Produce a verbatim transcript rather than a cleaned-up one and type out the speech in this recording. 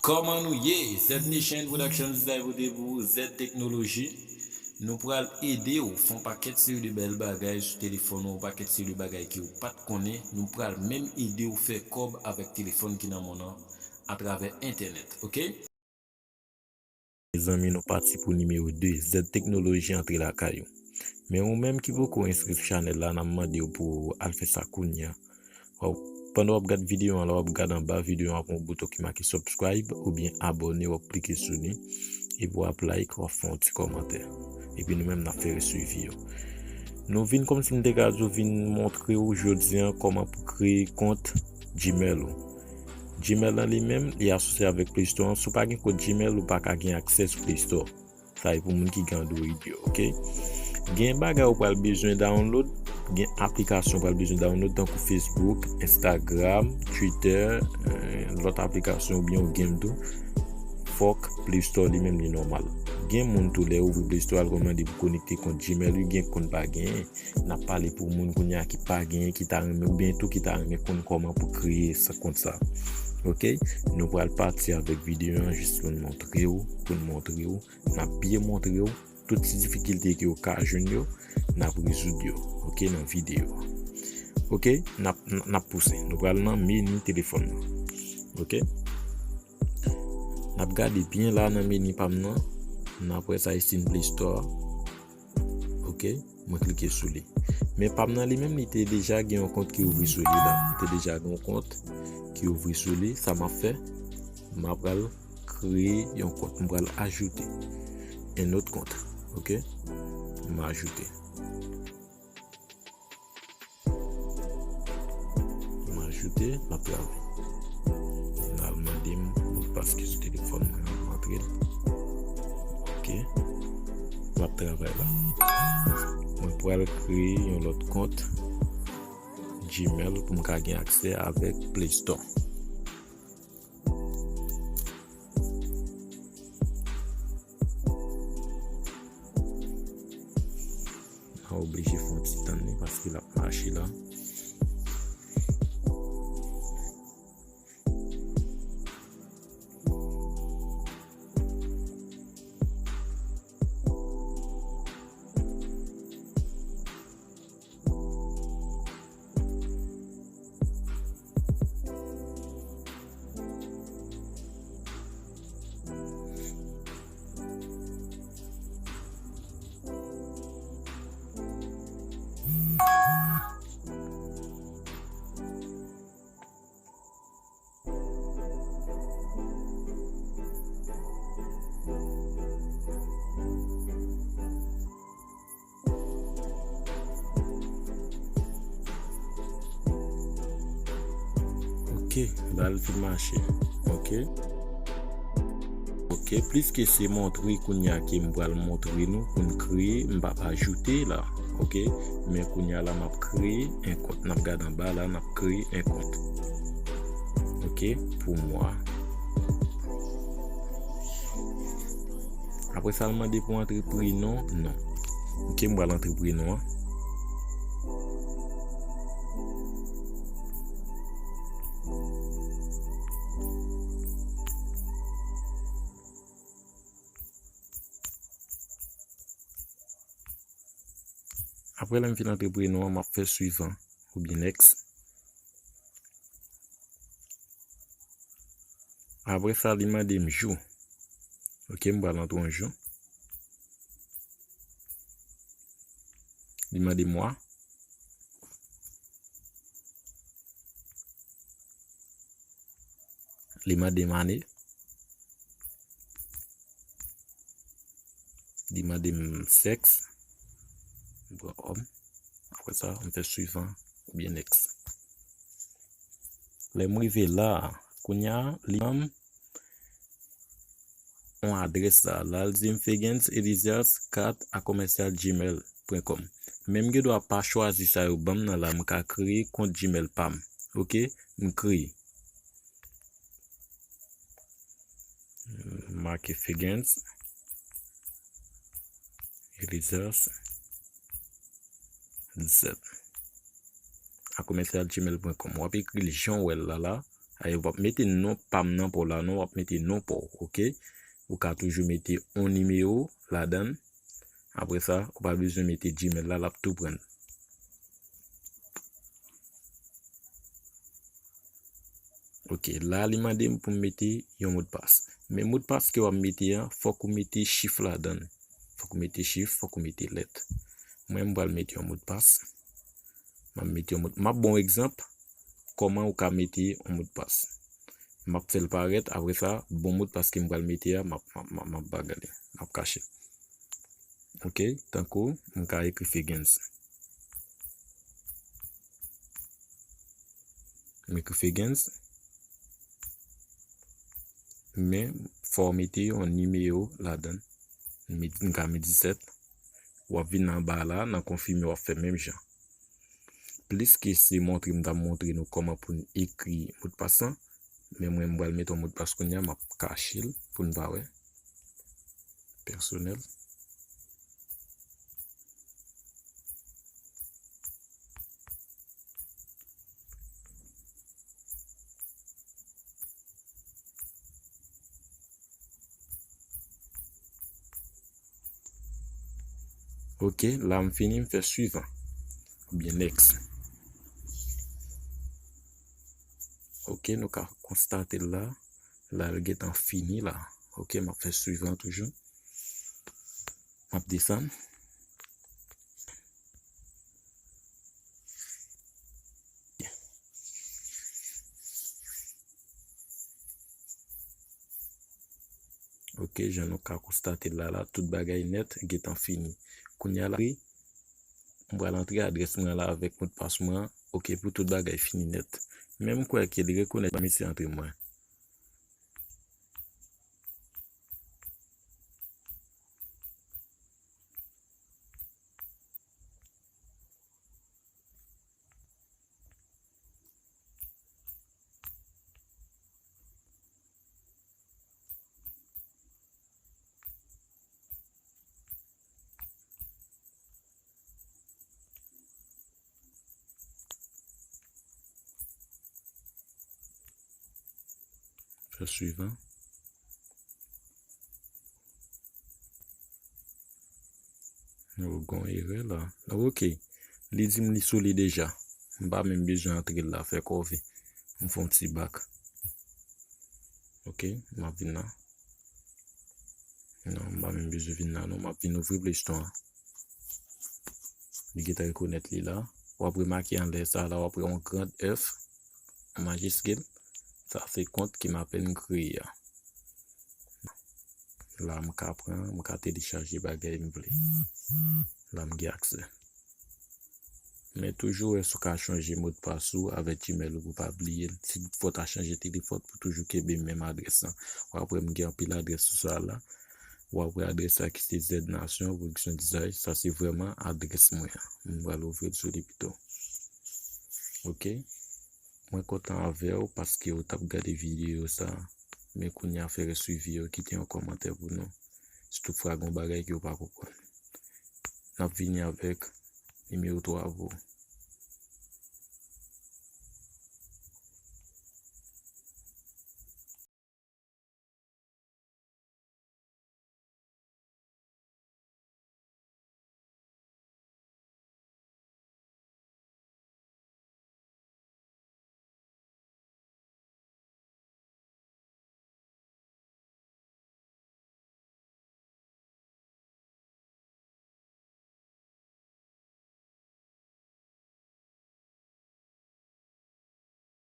Kòman nou ye? Z Nation Production, se sa yo pote pou ou, Z Teknoloji. Nou pral ede w fè yon pakèt seri de bèl bagay sou telefòn ou, yon pakèt seri de bagay ke w pa t konnen. Nou pral menm ede w fè kòb avèk telefòn ki nan men w nan atravè entènèt, oke? Mezanmi, nou pati pou nimewo de, Z Teknoloji antre lakay ou. Men ou menm ki poko enskri sou chanèl la, n ap mande w pou w al fè sa kounye a. W ap, pandan w ap gad videyo an, la w ap gad anba videyo an, w ap wè yon bouton ki make subscribe oubyen abòne, w ap klike sou li. Epi w ap like, w ap fè yon ti kòmantè. Epi nou menm n ap fè swivi yo. Nou vin kòmsi m te ka di w vin montre w jodi a kòman pou kreye kont Gmail ou. Gmail lan li menm, li asosye avèk Play Store an. Si w pa gen kont Gmail, ou pa ka gen aksè sou Play Store. Sa e pou moun ki gen Android yo, oke? Gen bagay ou pral bezwen download, gen aplikasyon ou pral bezwen download, tankou Facebook, Instagram, Twitter, eh, lòt aplikasyon oubyen yon game tou. Fòk Play Store li menm li nòmal. Gen moun tou lè ouvri Play Store al kòmande pou konekte kont Gmail, wi, gen k konn pa genyen. N ap pale pou moun kounye a ki pa genyen, ki ta renmen, oubyen tou ki ta renmen konn kòman pou kreye sa kont sa. Oke? Nou pral pati avèk videyo an jis pou n montre w, pou n montre w. N ap byen montre w tout ti difikilte ke w ka jwenn yo, n ap rezoud yo, oke, nan videyo a. Oke? N ap, n ap pouse. Nou pral nan meni telefòn nan. Oke? N ap gade byen la nan meni pa m nan. N ap wè sa isit Play Store. Oke, mwen klike sou li. Men pa m nan li menm, li te deja gen yon kont ki ouvri sou li la. Li te deja gen yon kont ki ouvri sou li. Sa m ap fè, m ap pral kreye yon kont. M pral ajoute un autre compte. Oke, m ajoute. M ajoute, m ap travay. L al mande m modpas ki sou telefòn mwen, m antre l. Oke. M ap travay la. Mwen pral kreye yon lòt kont Gmail pou m ka gen aksè avèk Play Store. N a oblije fè yon ti tann li paske l ap mache la. Oke, la l fin mache. Oke. Oke, pliske se montre kounye a ke m pral montre nou pou n kreye, m p ap ajoute la. Oke, men kounye a la m ap kreye en kont. N ap gade anba la, n ap kreye en kont. Oke, pou mwa. Apre sa, l mande pou antre prenon, non. Oke, m pral antre prenon an. Apre lè m fin antre prenon an, m ap fè swivan oubyen next. Apre sa, li mande m jou. Oke, m pral antre yon jou. Li mande mwa. Li mande m ane. Li mande m sèks. M pran òm. Apre sa, m fè swivan oubyen next. Lè m rive la a, kounye a, li ban m yon adrès la. La, l di m Fegens Elizas kat a commercial gmail point com. Men m gen dwa pa chwazi sa yo ban m nan la, m ka kreye kont Gmail pa m. Oke, m kreye. Make Fegens Elizas Z a commercial gmail point com. W ap ekri l jan w wè l la la, Ay, w ap mete non pa m nan pa w la, non, w ap mete non pa w, oke? Ou ka toujou mete yon nimewo ladan l. Apre sa, ou pa bezwen mete Gmail la, l ap tou pran l. Oke, la li mande m pou m mete yon modpas. Men modpas ke w ap mete a, fòk ou mete chif ladan l. Fòk ou mete chif, fòk ou mete lèt. Mwen, m pral mete yon modpas. M ap mete yon mod, m ap ba w egzanp kòman ou ka mete yon modpas. M ap fè l parèt, apre sa, bon modpas ke m pral mete a, m ap, m ap, m ap, m ap bagay li, m ap kache l. Oke, tankou m ka ekri Figgins. M ekri Figgins. Men, fò w mete yon nimewo ladan l. M ka met disèt. W ap vin anba la, nan konfime, w ap fè menm jan. Plis ke se montre m t ap montre nou kòman pou n ekri modpas lan. Men mwen, m pral mete yon modpas kounye a, m ap kache l pou n pa wè. Pèsonèl. Oke, la m fini, m fè swivan. Oubyen next. Oke, nou ka konstate l la. La, l gentan fini la. Oke, m ap fè swivan toujou. M ap desann. Oke, jan nou ka konstate l la, la, tout bagay nèt, gentan fini. Kounye a la, m pral antre adrès mwen la avèk modpas mwen an. Oke, pou tout bagay fini nèt. Men m kwè ke li rekonèt mesye antre mwen. Fè swivan. Nou gon erè la. Oke. Li di m li sou li deja. M pa menm bezwen antre l la, fè kòve. M fè yon ti bak. Oke, m ap vin la. Non, m pa menm bezwen vin la, non. M ap vin ouvri Play Store an. Li gentan rekonèt li la. W ap remake anlè sa la, w ap wè yon grand F, an majiskil. Sa se kont ke m apèn kreye a. La, m ka pran, m ka telechaje bagay m vle. La, m gen aksè. Men toujou wè si w ka chanje modpas ou avèk Gmail ou pou pa bliye l. Si toutfwa w ta chanje telefòn, pou toujou kenbe menm adrès lan. W ap wè m gen anpil adrès sou sa la. W ap wè adrès sa ki se Z Nation Production Design. Sa se vrèman adrès mwen an. M pral ouvri l sou li pito. Oke. Mwen kontan avè w paske w t ap gade videyo sa. Men kounye a fè rès swivi yo, kite yon kòmantè pou nou. Si toutfwa gen yon bagay ke w pa konprann. N ap vini avèk nimewo twa pou ou.